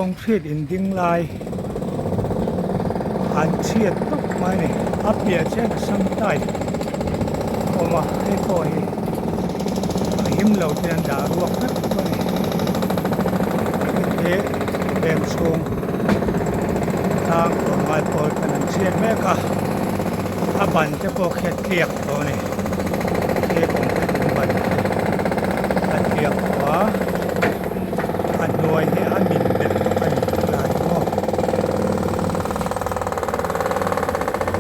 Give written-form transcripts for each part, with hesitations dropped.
Concrete in ding lai an chhiat tawp mai a ni. A piah chian Assam type a awm a, hei pawh hi a him lo ten an dah ruak vek a ni. Hei hi veng chhung tlang tlawmngai pawl ten an chhiat mek a, a ban te pawh khi a tliak tawh a ni. He concrete in ban hi a tliak tawh a. A hnuai hi a min belh bawk a ni tilai hi maw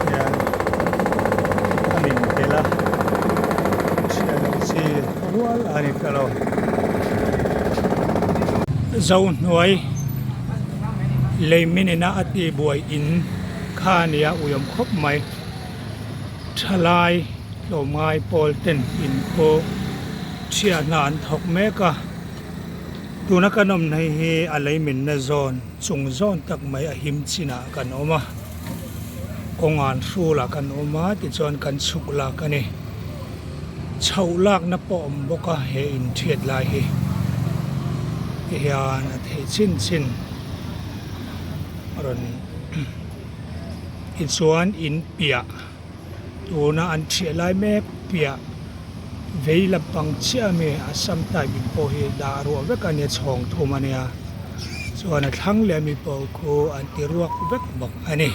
hian a min belh a chhiat loh chi rual a ni ta lo. Zohnuai lei minina a tihbuai in kha a nia uiawm khawp mai thalai tlawmngai pawl ten in khaw chhiahna an thawk mek a. Tuna kan awm na hi a lei minna zawn chung zawn tak mai a him chinah kan awm a, kawngan hrulah kan awm a tichuan kan chhuk lak a ni. Chhoh lakna pawh a awm bawk a he inthiat lai hi tihian a theih chin chin a rawn tichuan in piah. Tuna an thiah lai mek piah vei lampang chiah ami Assam type in pawh hi dah ruah vek a nia chhawng thum a nia chuan a thlang leh ami pawh khu an ti ruak vek bawk a ni.